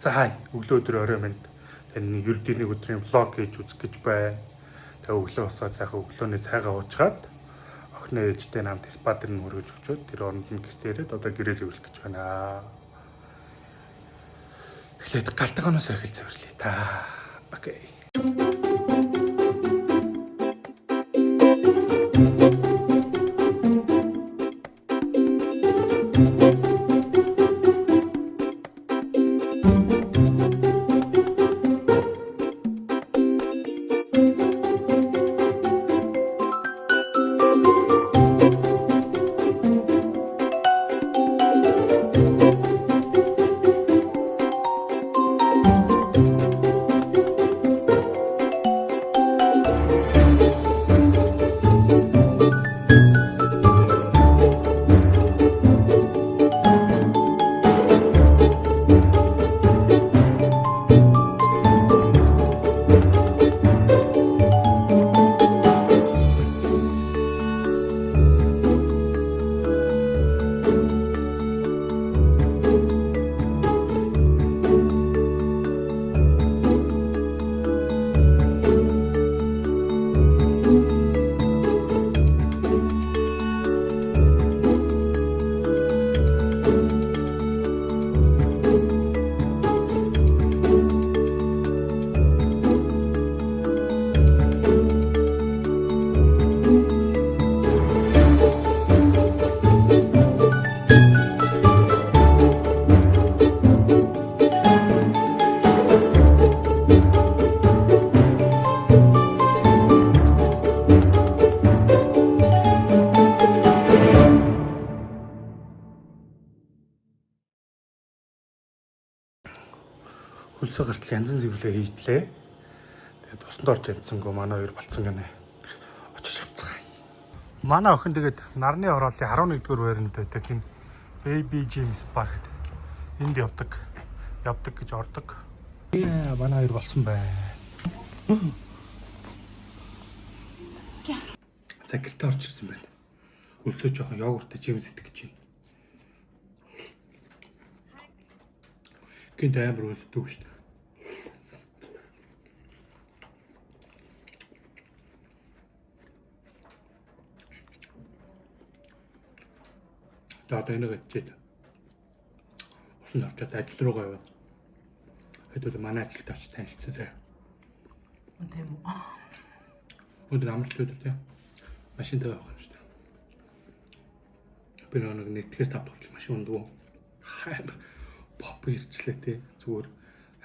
За хай, өглөө өдөр орой минь тань 91 өдрийн vlog хийж үзэх гэж байна. Тэгээ өглөө босоод сайхан өглөөний цайгаа уучгаад охиноо ээжтэй намд спа дээр нь хөргөж өчөөд тэр оронд нь гэртээ ирээд одоо гэрээ зөвлөх гэж байна. Эхлээд галтганоос эхэл зөвөрлөө та. Окей. Хөлсөө гартал янзын зэвлээ хийдлээ. Тэгээд усанд орж янзсангүй манай хоёр болцсон гинэ. Очиж авцгаая. Манай охин тэгээд нарны хорооллын 11-р байранд байдаг энэ Baby Gym Spa гэдэг. Энд явдаг. Явдаг гэж ордог. Яа, манай хоёр болсон байна. За гэртээ орж ирсэн байна. Өлсөө жоохон йогурттай жимс идэх гэж байна. Гэнт амар өлсдөг шүү дээ. Тэгээ одоо энийг ичээд усан орчоод ажил руугаа яваад. Хэдүүл манай ажилд очиж танилцсан заяа. Тийм үү. Өндөр амралт өдөр тий. Машинтай явах юм шүү дээ. Би нэг нэгтгэхээс тав хүртэл машин ундгүй. Амар поп ирчлээ тий. Зүгээр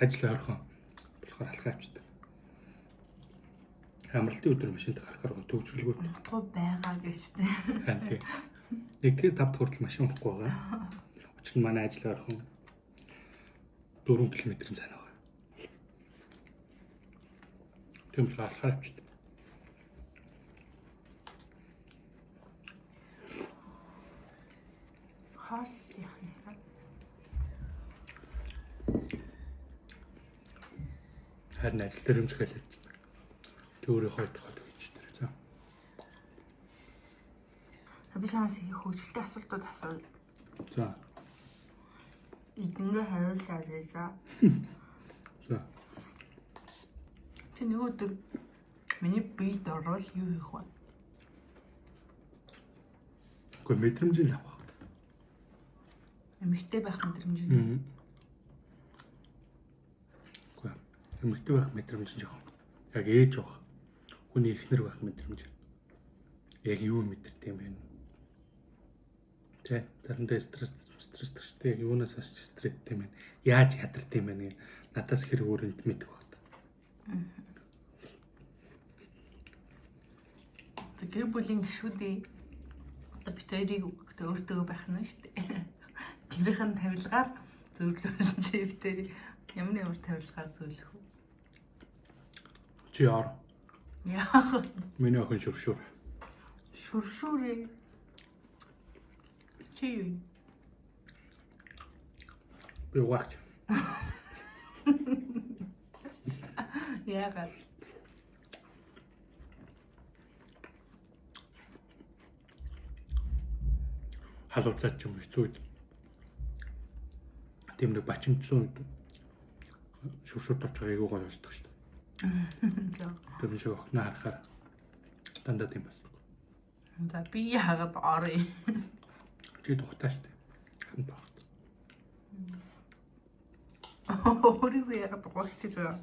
ажил ойрхон болохоор алхаа авчдаг. Амралтын өдөр машинтай гарахаар төгжрөлгүй. Унтахгүй байгаа гэж тийм. Харин тий. Нэгтгэхээс тав хүртэл машин унахгүй байгаа. Учир нь манай ажил ойрхон 4 км-ийн цаана байгаа. Тийм болохоор алхаар авчдаг. Хоол яах юм бэ? Харин ажил дээр юм зохиол хийчихдэг. Тэг өөрийнхөө идэх хоол хийж тэр. За. Би чамаас их хөгжилтэй асуултууд асууя. За. Эдэнгээ хариулаа гэж. За. Чи нэг өдөр миний биед орвол юу хийх вэ? Гэхдээ мэдрэмжийг л авах. Эмэгтэй байх мэдрэмж. Мм. Үгүй. Эмэгтэй байх мэдрэмж нь жоохон яг ээж байх. Хүний эхнэр байх мэдрэмж. Яг юу мэдэрт юм бэ? Тэ заримдаа стресс стресс төрчтэй яг юунаас хойш стресстэй юм бэ? Яаж ядарт юм бэ? Надаас хэр өөр энд мэдэх баг та. Тэг гэр бүлийн гишүүдийн одоо бит хоёрыг гэдэг өөртөөгөө байх нь шүү дээ. Гэрийнх нь тавилгаар зөвлөвөл чи бит хоёрыг ямар ямар тавилгаар зөвлөх вэ? Чи ор. Яах вэ? Миний охин шүршүр. Шүршүрээ. Чи юу? Би угаач. Яагаад? Халууцаад ч юм хэцүү үед. Тийм нэг бачимдсан үед Шүршүрт авч байгаа айгүй гоё болдог шүү дээ. Тэр шиг охиноо харахаар дандаа тийм болдог. За би яагаад орё. Чи тухтай шүү дээ. Хамт багт. Өөрийгөө яагаад угаагч гэж байгаа.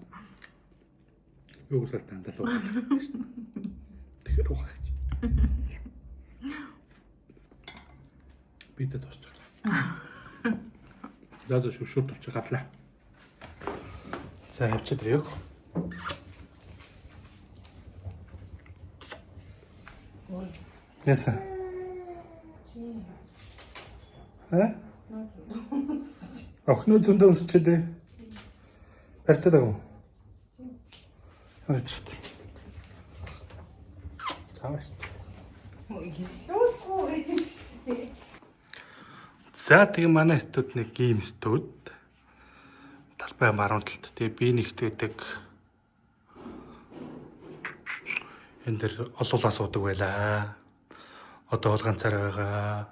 Юусал дандаа л угаач шүү дээ. Тэгэхээр угаач. Би дэ тусчихлаа. За шүршүрт авч гарлаа. За хавчид ирэх. Яса. Э? Охин зөндөө өсчээ. Барьцаад байгаа юм. Харагдчихт. Цааш. За тэгээ манай студ нэг ийм студ. Талбай баруун талд тэгээ би нэгтгэдэг. Энэ дэр олуулаа суудаг байлаа. Одоо бол ганцаараа байгаа.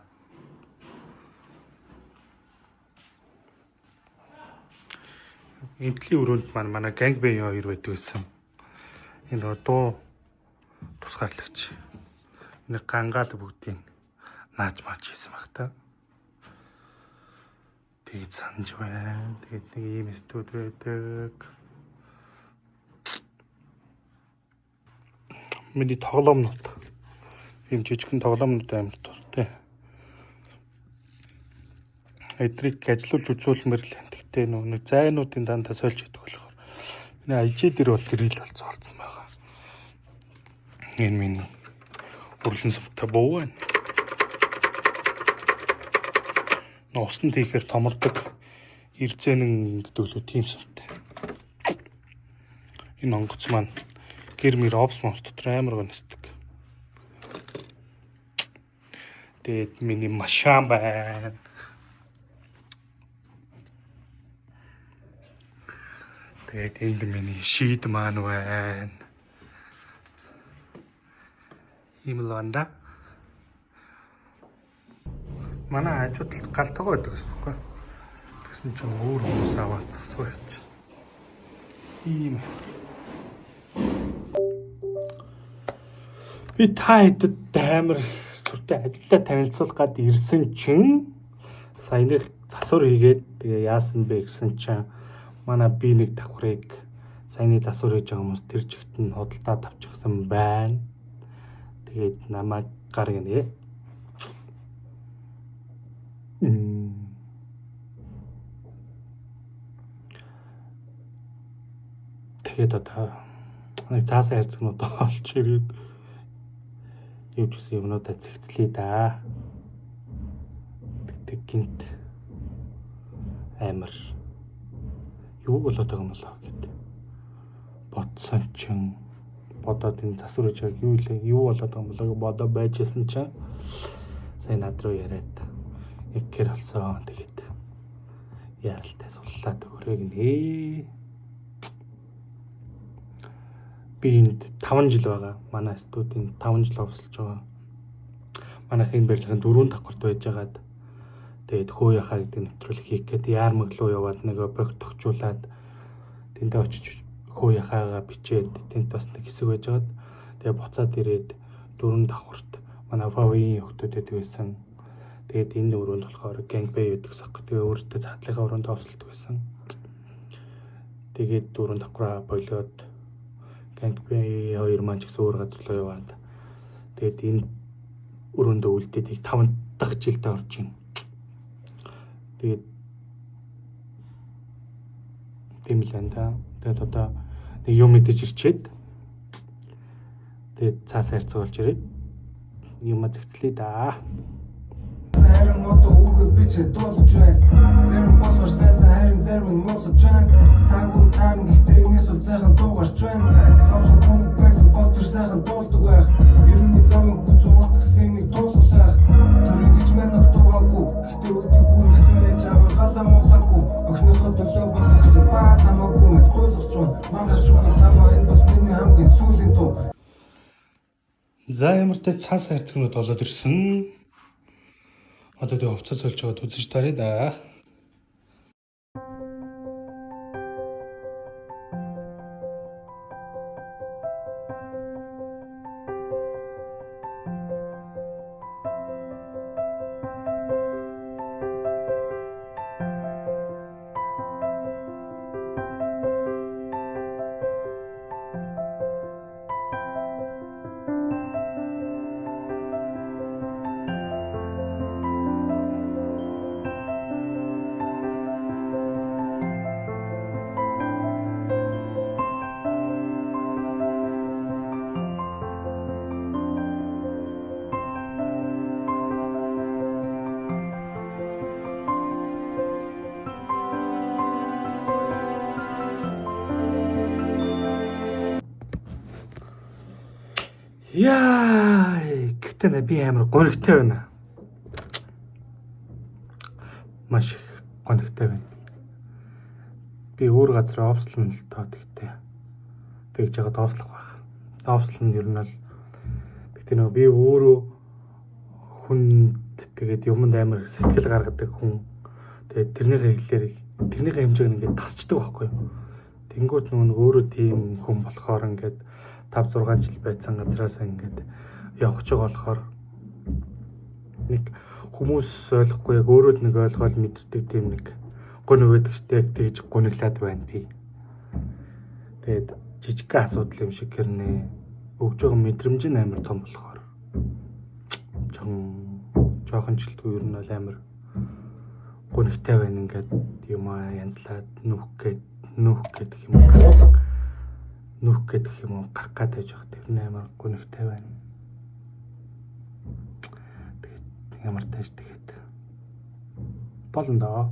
Энтлийн өрөөнд маань манай gangbang хоёр байдаг гэсэн. Энэ дуу тусгаарлагч. Энэ гангаал бүгдийг нааж мааж хийсэн баг та. Тэгээд санаж байна. Тэгээд нэг ийм студ байдаг. Миний тоглоомнууд. Ийм жижигхэн тоглоомнууд амар дуртай. Эдрийг ажиллуулж үзүүлмээр л. Тэгтээ нөгөө нэг зайнуудын дандаа сольж идэх болохоор миний IG дээр бол тэр ил болцсон олцсон байгаа. Энэ миний үрлэн сумтай буу байна. Усанд хийхээр томордог ирзэнэн гэдэг лөө тийм сумтай. Энэ онгоц маань гэр мэр обс момс дотор амар гоо нисдэг. Тэгээд миний машин байна. Тэгээд энд миний шийд маань байна. Ийм л байна да. Манай хажуу талд гал тогоо байдаг гэсэн байхгүй. Тэгсэн чинь өөр хүмүүс аваад засвар чинь. Ийм. Би та хэдэд амар сүртэй ажиллаа танилцуулах гад ирсэн чинь саяных засвар хийгээд тэгээ яасан бэ гэсэн чинь манай би нэг давхрыг саяны засвар хийж байгаа хүмүүс тэр чигт нь худалдаад авчихсан байна. Тэгээд намайг гар гинэ. Тэгээд одоо нэг цаасаа ярьцгнууд олж ирээд явж гисэн юмнуудаа зэгцлээ да. Тэгтэг гинт амар юу болоод байгаа юм болоо гэд бодсон чинь бодоод энэ засвар хийж байгааг юу илээ юу болоод байгаа юм болоо гэж бодоо байжсэн чинь сая над руу яриад нэг гэр олсон. Тэгээд яралтай суллаад өгөрэй гинэ. Би энд 5 жил байгаа. Манай студийн 5 жил овсолж байгаа. Манайх энэ барилгын 4 давхарт байжгаад тэгээд хөө яхаа гэдэг нэвтрүүлэг хийх гээд яармаг руу яваад нэг объект тогтчуулаад тэндээ очиж хөө яхаагаа бичээд тэнд бас нэг хэсэг байжгаад тэгээд буцаад ирээд 4 давхарт манай Фавийн охтууд байдаг байсан. Тэгээд энэ өрөөнд болохоор gangbang гэдэг сок. Тэгээ өөртөө цаатлынхаа өрөөнд овсолдог байсан. Тэгээд 4 давхраа болиод gangbang хоёр маань ч гэсэн өөр газар руу яваад тэгээд энэ өрөөндөө үлдээд их 5 дахь жилдээ орж байна. Тэгээд тийм л байна та. Тэгээд одоо нэг юм мэдэж ирчээд тэгээд цаасаа харьцаа болж ирээд юм зэгцлээ да. Харин одоо үгээ бичээ дуулж байна. Зарим болохоор сайсан харин зарим нь муулж байна. Таагүй таарна гэхдээ энэс бол сайхан дуугарч байна. Зовлон хүн байсан бол тэр сайхан дуулдаг байх. Ерөөний замын хүч урт гэсэн нэг дуулах. Тэр ингэж манайх дуугаагүй. Гэхдээ өдөө хүргэсэн ээж аав галаа муулаагүй. Охиныхоо төлөө болгосон баа самаагүй мэд гуйлгч байна. Маргааш шүгэн ламаа энэ бол миний хамгийн сүүлийн дуу. За ямар ч цаас хайрцагнууд болоод ирсэн. Одоо тэгээ хувцас сольж байгаад үзэж тарья да. Яа, гэтээ нэ би амар гонигтай байна. Маш их гонигтай байна. Би өөр газар офслон л тоо тэгтээ. Тэгж яагаад офслох байх. Офслон нь ер нь бол тэгтээ нөгөө би өөрөө хүнд тэгээд юмд амар сэтгэл гаргадаг хүн. Тэгээд тэрнийхээ хэллээр тэрнийхээ хэмжээг нь ингээд тасчдаг байхгүй юу? Тэнгүүт нөгөө нэг өөрөө тийм хүн болохоор ингээд 5 6 жил байцсан газраас ингээд явах ч байгаа болохоор нэг хүмүүс ойлгохгүй яг өөрөө л нэг ойлгоол мэддэг тийм нэг гон өгöd гэжтэй яг тэгж гониглаад байна би. Тэгээд жижигхэн асуудал юм шиг гэрнэ. Өгж байгаа мэдрэмж нь амар том болохоор жоохон жоохон жилтгүй ер нь бол амар гонигтай байна ингээд юм аа янзлаад нүүх гээд нүүх гэдэг юм уу нүүх гэдэг юм уу гарах гад байж байгаа тэр нь амар гонигтай байна. Тэгээд ямар тааш тэгээд болно доо.